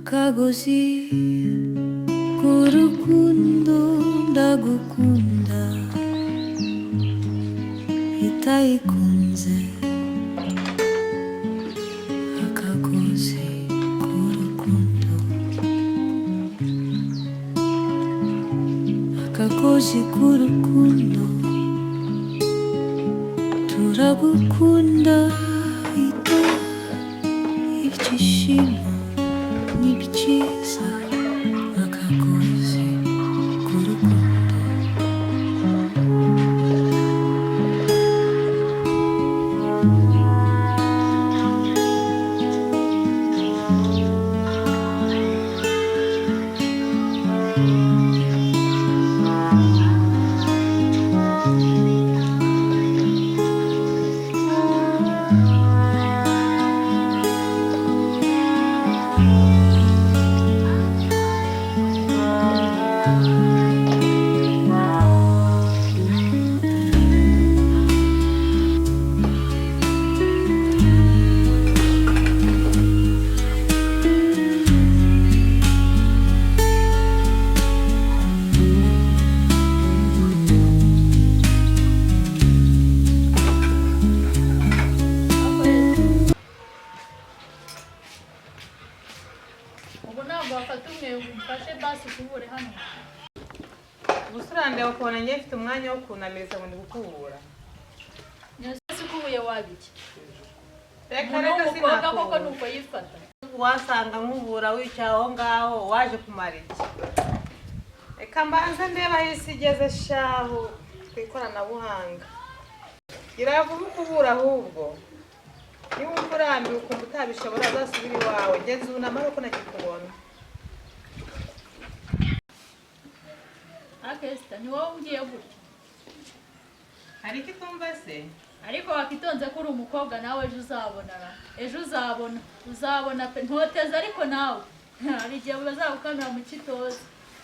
Kagozi k'urukundo, ndagukunda itayikunze. Akagozi k'urukundo, akagozi k'urukundo, turagukunda ita. Ibyishimo ni byiza, akagozi k'urukundo. Ubu ntabwo wafata umweyo ngo umfashe basi ukubure hano? Gusa urandeba ukabona njye mfite umwanya wo kunamiriza ngo ndi gukubura? Ese ukubuye wabiki? Reka. Umuntu Reka. w'umukobwa koko Sinakubura. ni uko yifata. Wasanga nkubura wicaye aho ngaho, waje kumara iki? Reka mbanze ndeba aho isi igeze shahu ku ikoranabuhanga. Iravuba ukubura. Ahubwo niba wumva urambiwe, ukumva utabishobora, uzasubire iwawe. Ngeze ubu namara uko nakikubona. Akesita, ni wowe ugiye gutya? Hari icyo utumva se? Ariko wakitonze ko uri umukobwa nawe, ejo uzabona ra, ejo uzabona, uzabona pe. Ntoteze, ariko nawe hari igihe bazagukamira mu kitoza.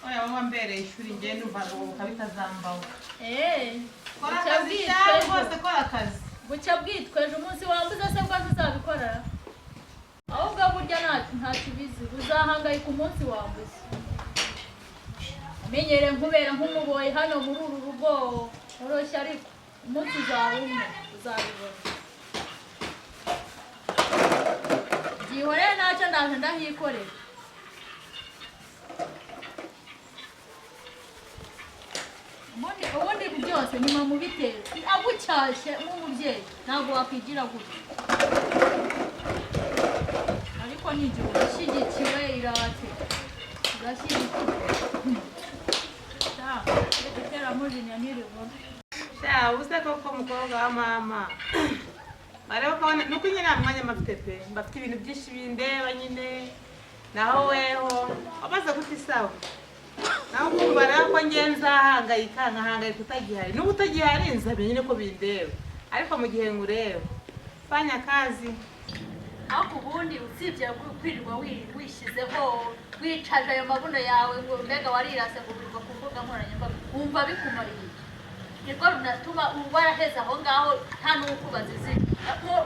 Oya, wowe wambereye ishuri, ngende umva ubuka bitazambaho. Eee. Kora Bucya akazi bwitwa shahu. Ejo. Rwose kora akazi. Bucya bwitwa ejo. Umunsi wambuze se bwo ntuzabikora? Ahubwo burya ntacyo ubizi, uzahangayika umunsi wambuze. Amenyere nkubera nk'umuboyi hano muri uru rugo woroshye, ariko umunsi uzaba umwe uzabibona. Byihorere, ntacyo, ndaje ndahikorera. Ubundi byose ni mama ubitera, agucyashye nk'umubyeyi ntabwo wakwigira gutya. Ariko ni igihe urashyigikiwe, irate urashyigikiwe. Sha, iteramurinya ntiribona. Sha, ubuze koko mukobwa wa mama. Bareba ko nuko nyine nta mwanya mbafite pe, mbafite ibintu byinshi bindeba nyine. Naho weho wamaze guta isaho, naho kumva rero ko ngiye nzahangayika, nkahangayika utagihari. N'ubu utagihari nzamenya nyine ko bindeba, ariko mu gihe nkureba, fanya kazi. Ariko ubundi usibye kwirirwa wishyizeho, wicaje ayo mabuno yawe ngo mbega warirase, ngo wirirwa ku mbuga nkoranyambaga, wumva bikumariye iki? Nirwo runatuma waraheze aho ngaho, nta n'ukubaza izina.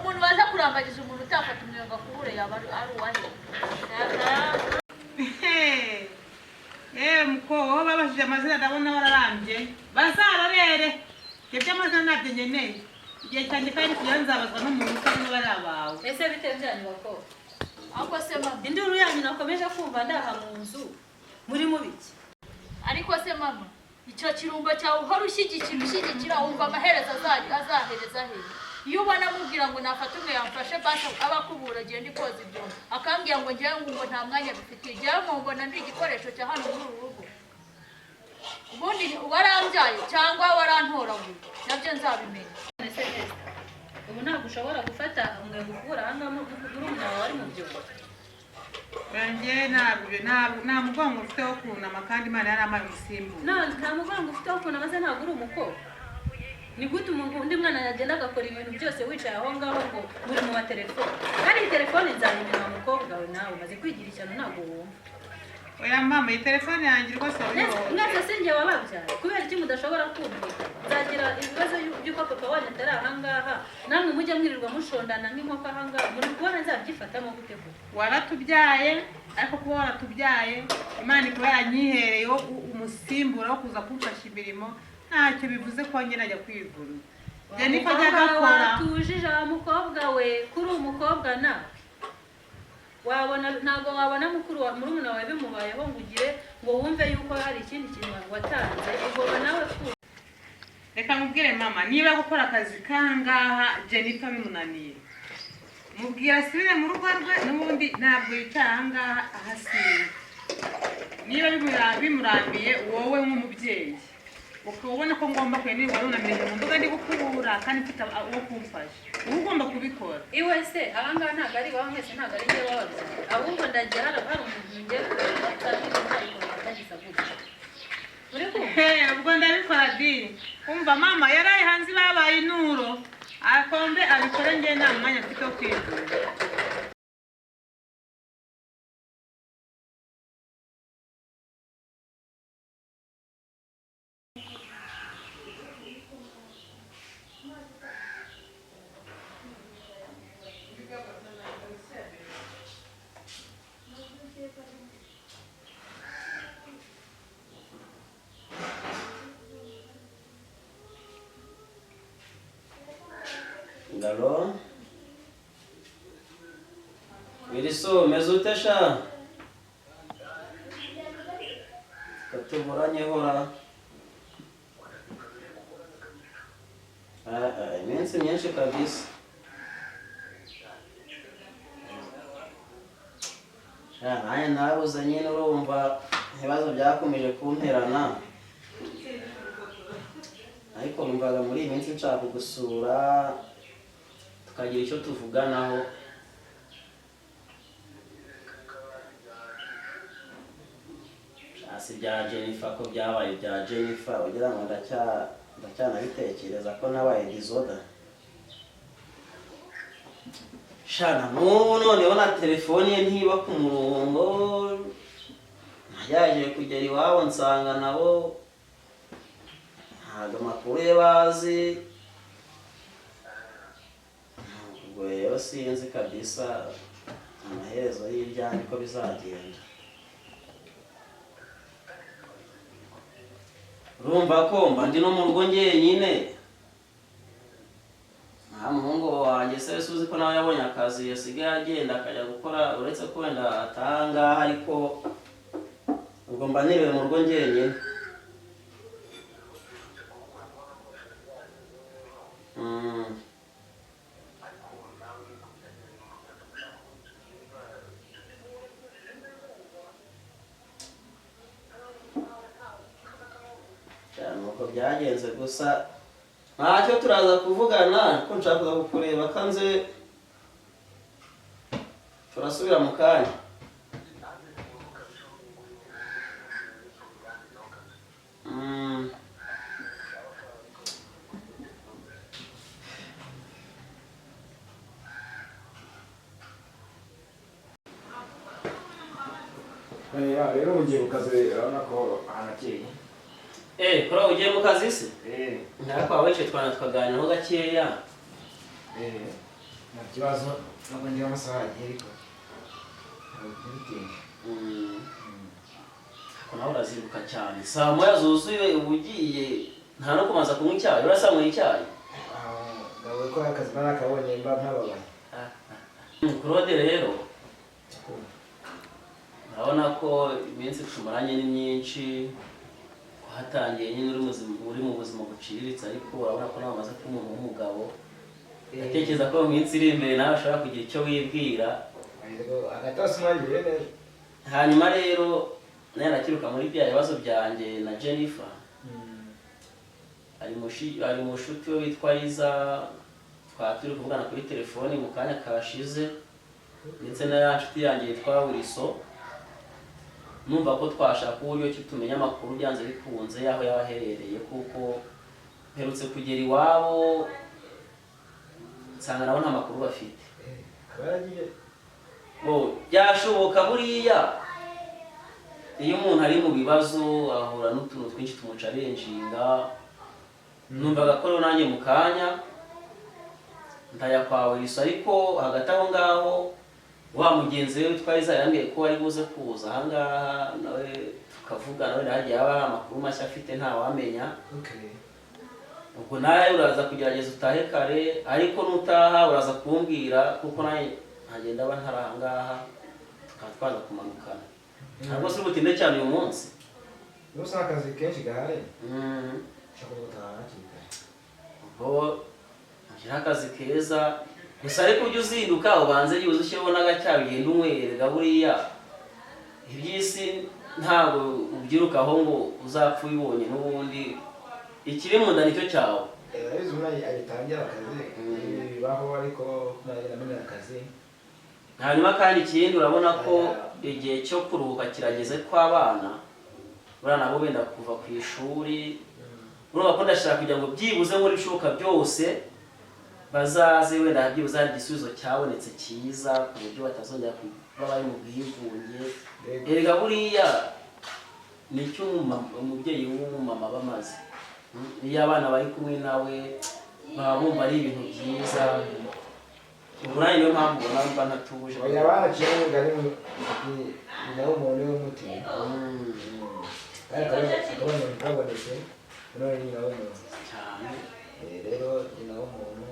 Umuntu waza kurambagiza umuntu utafata umweyo ngo akubure yaba ari uwahe? Yewe mukobwa, wowe babashije amazina, ndabona wararambye. Bazarorere, ibyo by'amazina ntabyo nkeneye. Igihe cyanjye kandi kugira nzabazwa n'umuntu utari bari abawe. Ese bite byanyu bakobwa? Ahubwo se mama. Induru yanyu nakomeje kumva ndaha mu nzu, muri mu biki? Ariko se mama, icyo kirumbo cyawe uhora ushyigikira, ushyigikira, wumva amaherezo azahereza hehe? Iyo ubona amubwira ngo nafate umwe yamfashe basi aba akubura, agenda ikoza ibyombo, akambwira ngo ngewe ngo nta mwanya bifitiye, ngewe mbona ndi igikoresho cya hano muri uru rugo. Ubundi warambyaye cyangwa warantoraguye, nabyo nzabimenya. Ese Esther, ubu ntabwo ushobora gufata umwe gukura aha ngaha murumuna wawe ari mu byombo? Njye ntabwo nta mugongo mfite wo kunama, kandi Imana yarampaye umusimbura. Nta mugongo ufite wo kunama se? Ntabwo uri umukobwa? Ni gute umuntu undi mwana yagenda agakora ibintu byose wicaye aho ngaho ngo muri mu matelefone? Kandi iyi telefone nzayimena wa mukobwa we. Nawe umaze kwigira ishyano, ntabwo wumva. Oya mama, iyi telefone yanjye rwose Mwese si njye wababyaye, kubera iki mudashobora kumvikana? Nzagira ibibazo by'uko papa wanyu atari ahangaha, namwe mujya mwirirwa mushondana nk'inkoko ahangaha. Muri kubona nzabyifatamo gute koko? Waratubyaye, ariko kuba waratubyaye Imana ikaba yaranyihereyeho umusimbura wo kuza kumfasha imirimo, ntacyo bivuze ko njye najya kwivuna. Jennifer ajya agakora. Watujije wa mukobwa we, kuri umukobwa nawe wabona, ntabwo wabona mukuru wa murumuna wawe bimubayeho ngo ugire ngo wumve yuko hari ikindi kintu watanze, ugomba nawe ku Reka nkubwire mama, niba gukora akazi kangaha Jennifer bimunaniye, mubwira asubire mu rugo rwe, n'ubundi ntabwo yicara ahangaha ahasiba. Niba bimurambiye, wowe nk'umubyeyi ukaba ubona ko ngomba kujya nirirwa nunamije mu nduga ndi gukubura kandi mfite uwo kumfasha, uba ugomba kubikora. Iwe se ahangaha ntabwo ari iwawe, mwese ntabwo ari njye wababyaye, ahubwo ndagira hari umuntu ngiye kureba atagize gutya, uri kumva? He, ubwo ndabikora di. Umva mama, yaraye hanze babaye inuro, akombe abikore, njye nta mwanya mfite wo kwivura. Ngalo Wiriso, umeze ute sha? Katuburanye hora. Ah, ah, iminsi myinshi kabisa. Sha, nanjye narabuze nyine, urumva ibibazo byakomeje kumperana. Ariko numvaga muri iyi minsi nshaka kugusura tukagira icyo tuvuganaho. Hasi bya Jennifer ko byabaye bya Jennifer, ugira ngo ndacyanabitekereza ko nabaye dizoda. Shana n'ubu noneho na telefone ye ntiba ku murongo, nagerageje kugera iwabo nsanga nabo ntabwo amakuru ye bazi. Ubwo rero sinzi kabisa amaherezo y'ibyanjye uko bizagenda. Urumva ko mba ndi no mu rugo njyenyine, nta muhungu wanjye se uzi ko nawe yabonye akazi yasigaye agenda akajya gukora, uretse ko wenda atanga, ariko ubwo mba niriwe mu rugo njyenyine. Nuko byagenze gusa ntacyo turaza kuvugana, ko nshaka kukureba kanze turasubira mu kanya. Rero ugiye ku kazi, urabona ko hanakeye. Eh, kora ugiye mu kazi se? Eh, Ntabwo wicaye twana tukaganiraho gakeya. eh, nta kibazo, ntabwo ngira amasaha agiye ariko ntabwo ntibitinda. Ariko nawe uraziruka cyane. Saa moya zuzuye uba ugiye, nta no kubanza kunywa icyayi, urasanyweye icyayi? Ngabo ko akazi mba nakabonye mba nkababaye. Claude rero, urabona ko iminsi tumaranye ni myinshi, hatangiye nyine uri mu buzima buciriritse, ariko urabona ko nawe umaze kuba umuntu w'umugabo. Ndatekereza ko mu minsi iri imbere nawe ushobora kugira icyo wibwira. Hanyuma rero nawe nakiruka muri bya bibazo byanjye na Jennifer. Ari mushuti we witwa Liza, twaba turi kuvugana kuri telefoni mu kanya kashize, ndetse na ya nshuti yanjye yitwa Wiriso. Numva ko twashaka uburyo ki tumenya amakuru byanze bikunze y'aho yaba aherereye, kuko mperutse kugera iwabo nsanga nabo nta makuru bafite. Byashoboka buriya Iyo umuntu ari mu bibazo ahura n'utuntu twinshi tumucarenjinga. Numvaga ko rero nanjye mu kanya ndaya kwa Wilson, ariko hagati aho ngaho wa mugenzi we witwa Liza yambwiye ko ari buze kuza aha ngaha nawe tukavugana, wenda hagiye haba hari amakuru mashya afite ntawamenya. Okay. Ubwo nawe uraza kugerageza utahe kare, ariko nutaha uraza kumbwira kuko nawe nkagenda aba ntari aha ngaha, tukaba twaza kumanukana. Ntabwo si butinde cyane uyu munsi. Niba usanga akazi kenshi gahari, ushobora gutaha hakiri kare. Ubwo ugira akazi keza gusa, ariko ujye uzinduka ubanze byibuze ushyireho n'agacyayi ugenda unywerega. Buriya iby'isi ntabwo ubyirukaho ngo uzapfa ubibonye, n'ubundi ikiri mu nda nicyo cyawe. Urabizi umuntu agitangira akazi bibaho, ariko nagenda amenyera akazi. Hanyuma kandi ikindi, urabona ko igihe cyo kuruhuka kirageze kw'abana, buriya nabo benda kuva ku ishuri. Urumva ko ndashaka kugira ngo byibuze muri ibishoboka byose bazaze wenda byibuze hari igisubizo cyabonetse cyiza, ku buryo batazongera kuba bari mu bwigunge. Erega buriya nicyo umubyeyi w'umumama aba amaze. Iyo abana bari kumwe nawe baba bumva ari ibintu byiza. Ubu nanjye niyo mpamvu ubona mba ntatuje. Oya, baraciye umugani ngo ni nyina w'umuntu w'umuti. Kandi akabona kabonetse none ni nyina w'umuntu. Cyane. Rero nyina w'umuntu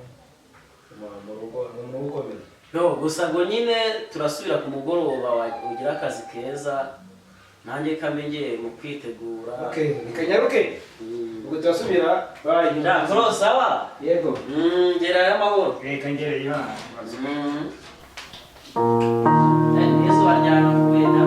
mu rugo ni umuntu ukomeye. No, gusa ngo nyine turasubira ku mugoroba, ugira akazi keza, nanjye kamenyeye mu kwitegura. Okay, nikanyaruke. Ubwo turasubira. Bye. Ya, koro sawa. Yego. Gerayo amahoro. Reka ngereyo. N'izuba ryanavuye na.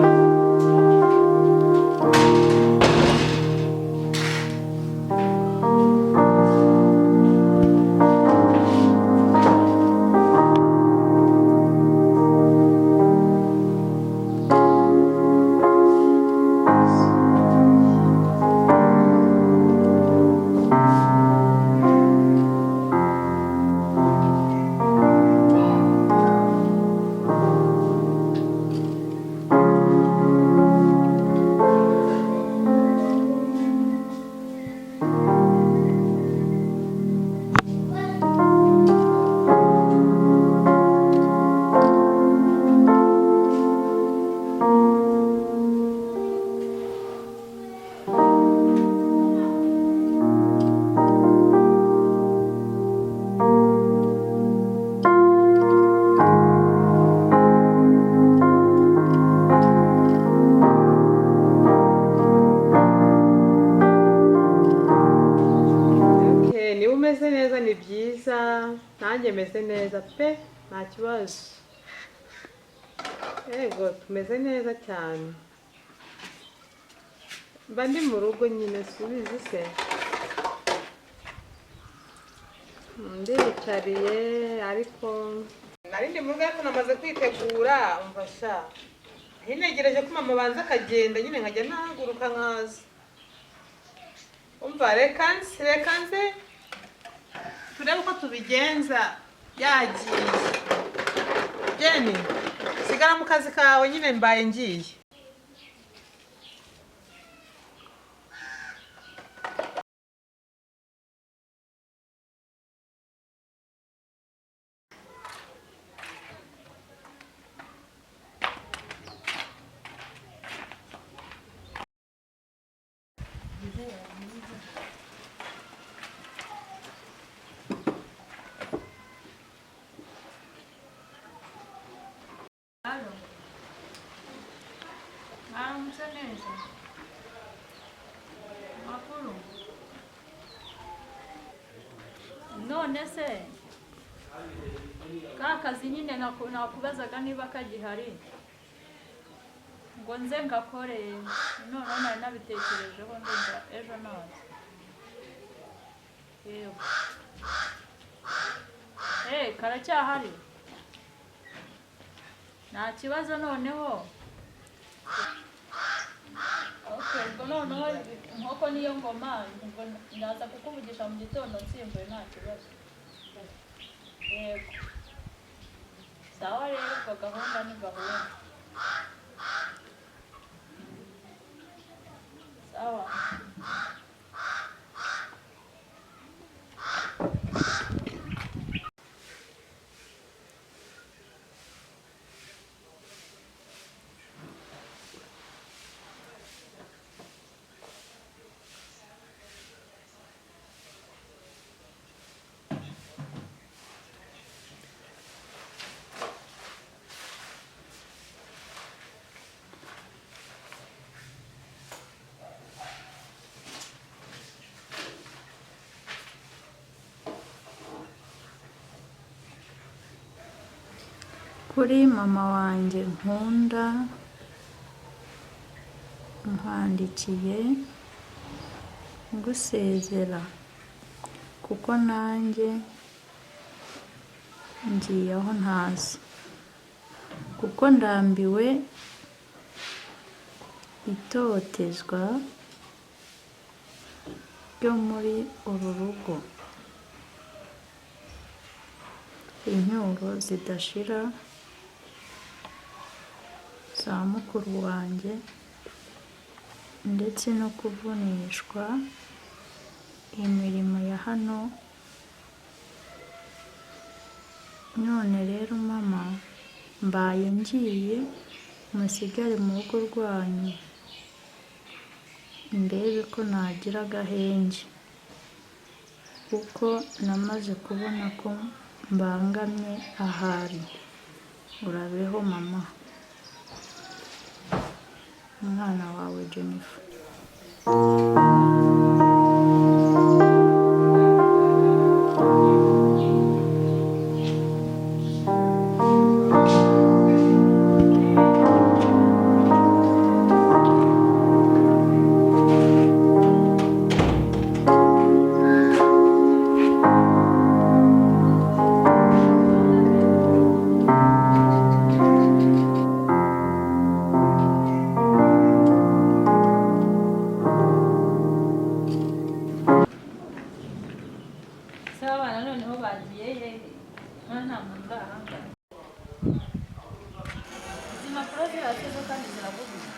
Okay, niba umeze neza ni byiza, nanjye meze neza pe, nta kibazo. Yego, tumeze neza cyane. Mba ndi mu rugo nyine, subizi se. Ndiyicariye ariko nari ndi mu rugo, ariko namaze kwitegura, umva sha. Ntegereje ko mama abanza akagenda nyine nkajya nahaguruka nkaza. Umva, reka nze turebe uko tubigenza yagiye. Jenny, sigara mu kazi kawe nyine mbaye ngiye. Halo. Mwaramutse neza. Makuru. None se ka kazi nyine nakubazaga niba kagihari ngo nze ngakore, noneho nari nabitekerejeho ndumva ejo naza. Yego. Karacyahari. Nta kibazo noneho. Okay, ubwo noneho inkoko niyo ngoma, ubwo ndaza kukuvugisha mu gitondo nsimbuye nta kibazo. Yego. Sawa rero, ubwo gahunda ni gahunda. Kuri mama wanjye nkunda, nkwandikiye ngusezera kuko nanjye ngiye aho ntazi, kuko ndambiwe itotezwa ryo muri uru rugo, incyuro zidashira za mukuru wanjye ndetse no kuvunishwa imirimo ya hano. None rero mama, mbaye ngiye, musigare mu rugo rwanyu ndebe ko nagira agahenge, kuko namaze kubona ko mbangamye ahari. Urabeho mama, umwana wawe Jennifer. Se abana noneho bagiye he? Nta muntu uri ahangaha. Izi mpapuro zirasa zo kandi ziravuguruye.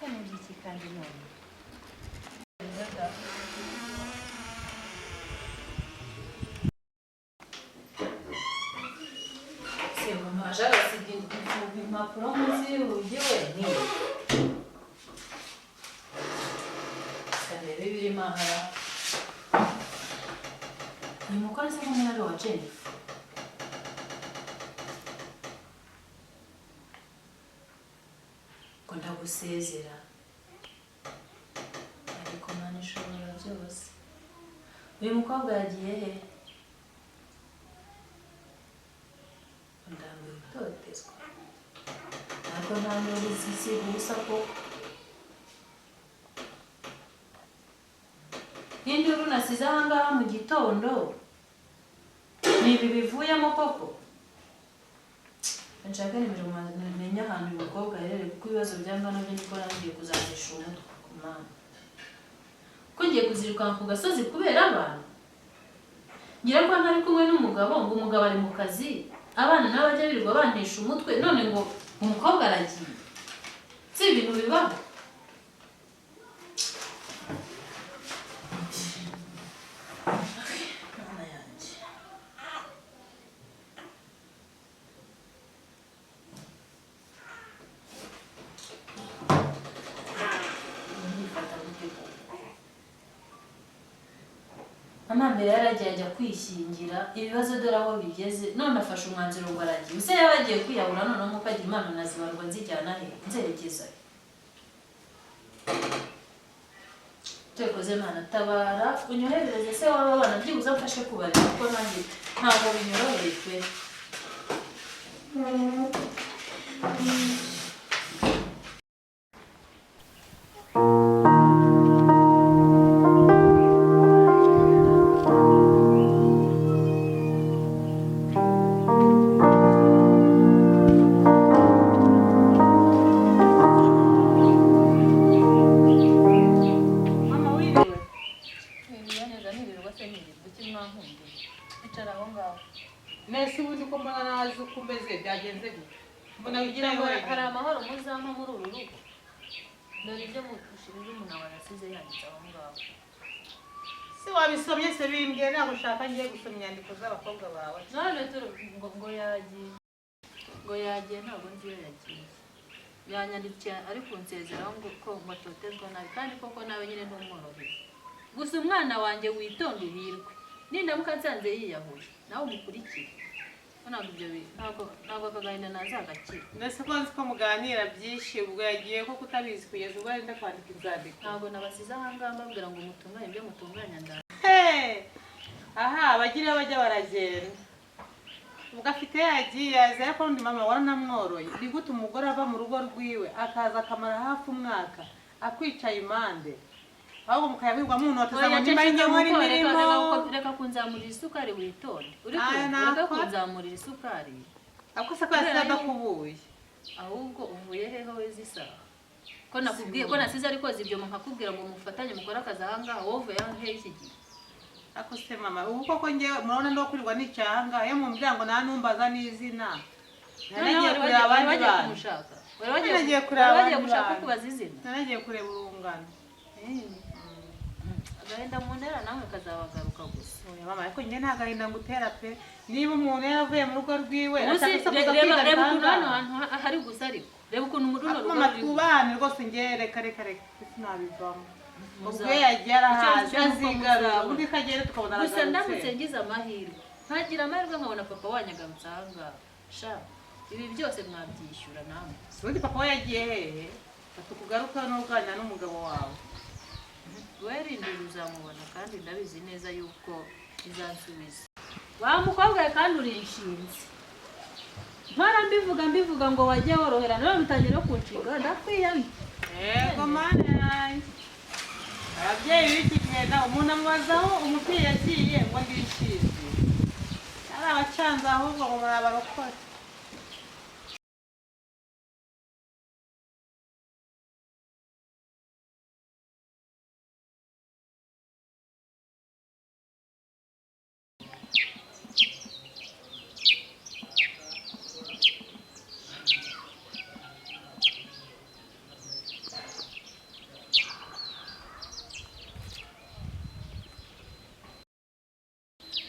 Ni iby'iki kandi none? Se mama aje agasiga impapuro munsi y'urugi we ni ndebe ibirimo aha. Uyu mukore se nk'umwari wa Jennifer? Ngo ndagusezera, ariko Mana ishobora byose. Uyu mukobwa yagiye he? Ngo ndambiwe itotezwa, ntabwo nta nduru zisiga ubusa koko. N'induru nasize aha ngaha mu gitondo ni ibi bivuyemo koko. Nshaka nimero menye ahantu uyu mukobwa aherereye, kuko ibibazo byanga nabyo niko nangiye kuzanisha umutwe ku Mana. Ko ngiye kuzirukanka ku gasozi kubera abantu, ngira ko ntari kumwe n'umugabo, ngo umugabo ari mu kazi, abana nabo bajya birirwa bantesha umutwe, none ngo umukobwa aragiye. Si ibintu bibaho. Mana yanjye. Ndifata gute koko? Mama mbere yaragiye ajya kwishyingira, ibibazo dore aho bigeze, none afashe umwanzuro ngo aragiye. Ese yaba agiye kwiyahura noneho nk'uko agira impano nazibarwa nzijyana he? Nzerekeza he? Tukoze Mana tabara, unyoherereze se waba abana byibuze amfashe kubarera, kuko nanjye ntabwo binyoroheye pe. Mama wiriwe. Niriwe neza, nirirwa se nirirwa iki mwankundiye? Icara aho ngaho. Nese ubundi ko mbona nazi uko umeze byagenze gute? Mbona Kugira wicaye ngo hari wenyine. amahoro muzampa muri uru rugo. Dore ibyo murumuna wawe yasize yanditse aho ngaho. Se wabisomye se bimbwiye, ntabwo ushaka ngiye gusoma inyandiko z'abakobwa bawe. None turi ngo yagiye. Ngo yagiye, ntabwo nzi iyo yagiye. Yanyandikiye ari kunsezeraho ngo ko ngo atotezwa nabi, kandi koko nawe nyine ntumworoheye. Gusa umwana wanjye witonde uhirwe. Nindamuka nsanze yiyahuye, nawe umukurikire. Ntabwo ibyo ntabwo aka gahinda nazagakira. Mbese ko nzi ko muganira byinshi, ubwo yagiye ko kutabizi kugeza ubwo arinda kwandika inzandiko? Ntabwo nabasize ahangaha mbabwira ngo mutunganye ibyo mutunganya ndaza. Hey! Aha abagira bajya baragenda, ubwo afite yagiye azi, ariko undi mama waranamworoye. Ni gute umugore ava mu rugo rwiwe akaza akamara hafi umwaka akwicaye impande, ahubwo mukayabwirwa munoteza ngo nimba ari njye nkora imirimo? Reka kunzamurira isukari, witonde uri Aya, kumva, reka nakora. kunzamurira isukari. Ako se ko yasize adakubuye? Ahubwo uvuye hehe we z'isaha, ko nakubwiye ko nasize ariko ibyo nkakubwira ngo mufatanye mukore akazi ahangaha, wowe uvuye hehe iki gihe? Ako se mama, ubu koko njyewe murabona ndo kwirirwa nicaye ahangaha, iyo mumbwira ngo nta numbaza n'izina, nanagiye Noneho kureba wari abandi wagiye bantu. kumushaka, wari wagiye Nanagiye kureba wari wagiye abandi gushaka bantu. kubaza izina. Nanagiye kureba urungano. Agahinda mu ntera namwe kazabagaruka gusa. Oya mama, ariko njye nta gahinda ngutera pe. Niba umuntu yaravuye mu rugo rwiwe Ubu ashaka si se kuza reba kwiga reba ukuntu hano ahangaha? hantu hari gusa, ariko reba ukuntu runo Ariko rugo mama, ruri. twubahane rwose. Njye reka reka reka, sinabivamo. Ubwo Muzaba. iyo yagiye arahazi Icyo nzi cyo nuko azigarura, muzabona. undi ikagenda tukabona Gusa ndamutse aragarutse. ngize amahirwe, nkagira amahirwe nkabona papa wanyagarutse ahangaha, sha, ibi byose mwabyishyura namwe. Ubundi papa we yagiye hehe? Atukugaruka n'uganira n'umugabo wawe. Werindira uzamubona, kandi ndabizi neza yuko izansubiza wa mukobwa we, kandi uri inshinzi. Mpora mbivuga mbivuga ngo wajye worohera, nawe mutangira no kunshinga, ndakwiyamye. Yego mana yanjye, ababyeyi b'iki gihe nawe umuntu amubazaho umubyeyi yagiye ngo ndishinze, ari abacanze ahubwo ngo muri abarokore.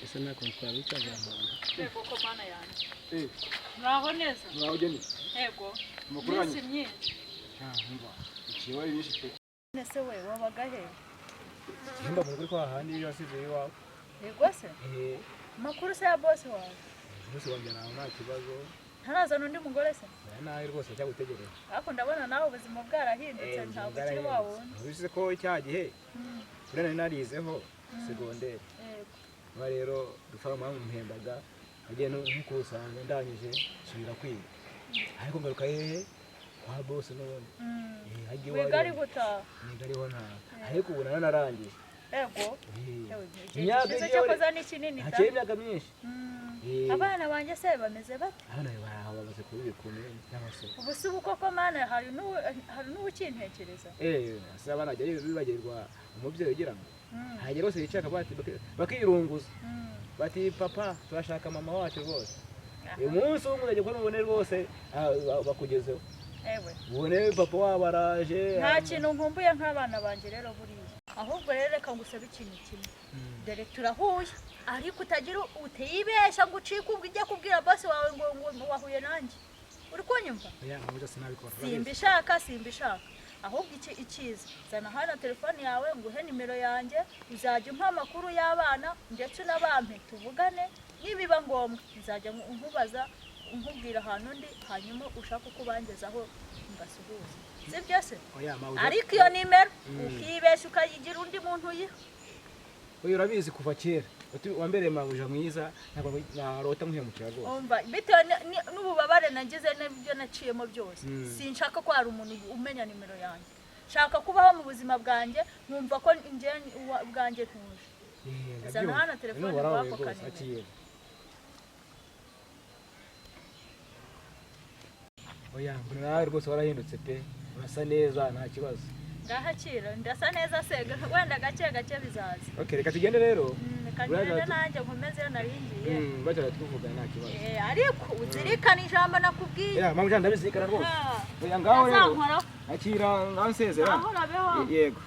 Ese nta kuntu twabicaza ahantu? Yego ko mana yanjye, muraho neza? Muraho Jenny. Yego. Amakuru Iminsi yanyu? myinshi. Umva, ikiba ari byinshi pe. Ese we wabaga he? Ihemba mu kuri kwa handi iyo wasize iwawe. Yego se. Eh. Amakuru se ya bosi wawe? Umunsi wanjye nawe nta kibazo. Ntarazana undi mugore se? Nawe nawe rwose cyagutegereje. Ariko ndabona nawe ubuzima bwarahindutse, ntabwo ukiri wa wundi. Uzi ko cya gihe buriya nari narizeho segonderi. Yego. Ba rero dufarama bamuhembaga, nagiye nkusanga ndangije nsubira kwiga. Ariko ngaruka hehe? Kwa boss n'ubundi. Hajya iwawe. Wiga ari gutaha? Niga ariho nta. Ariko ubu naranarangije. Yego. Eh. Yewe, igihe Imyaka gishize igiye cyakoze ni kinini da. Haciye imyaka myinshi. Abana banjye se bameze bate? Abana bawe bamaze kuba ibikumi n'abasore. Ubu si ubu koko mana, hari n'ubukintekereza. Ese abana bajya bibagirwa umubyeyi ugira ngo hagera bose bicara bati bakirunguza bati papa turashaka mama wacu rwose. Uyu munsi umwe uzajya kubona ubone rwose bakugezeho. Ewe. Ubone papa wabo araje. Nta kintu nkumbuye nk'abana banjye rero buriya. Ahubwo rero reka ngusabe ikintu kimwe. Dore turahuye, ariko utagira utibeshya ngo ucike ubwo ujya kubwira bosi wawe ngo wahuye nanjye. Uri kunyumva? Oya, ntabwo sinabikora. Simbishaka, simbishaka. Ahubwo iki ikiza, zana hano telefone yawe nguhe nimero yanjye, uzajya umpa amakuru y'abana ndetse unabampe tuvugane, nibiba ngombwa nzajya nkubaza nkubwira ahantu ndi, hanyuma ushaka uko ubangezaho mbasuhuze. Sibyo se? Oya, mawuja. Ariko iyo nimero ukibeshya ukayigira undi muntu uyiha. Oya, urabizi kuva kera wambereye mabuja mwiza, ntabwo narota nkuhemukira rwose. Umva, bitewe n'ububabare nagize n'ibyo naciyemo byose, sinshaka ko hari umuntu umenya nimero yanjye. Nshaka kubaho mu buzima bwanjye nkumva ko njye bwanjye ntuje. Zana Ndabyumva. hano telefone N'ubu warababaye wako rwose, kanimero. akira. Oya, mbona nawe rwose warahindutse pe, urasa neza nta kibazo. Ngahakira, ndasa neza se, wenda gake gake bizaza. Okay, reka tugende rero. Reka Buriya ngende nanjye nkomeze iyo nari ngiye. Bajya tuvugana nta kibazo. Ariko uzirikane ijambo nakubwiye. Ya, mama ndabizirikana rwose. Ah. Oya, ngaho rero. Ntazankoraho. Akira ngaho nsezera. Aho urabeho. Yego.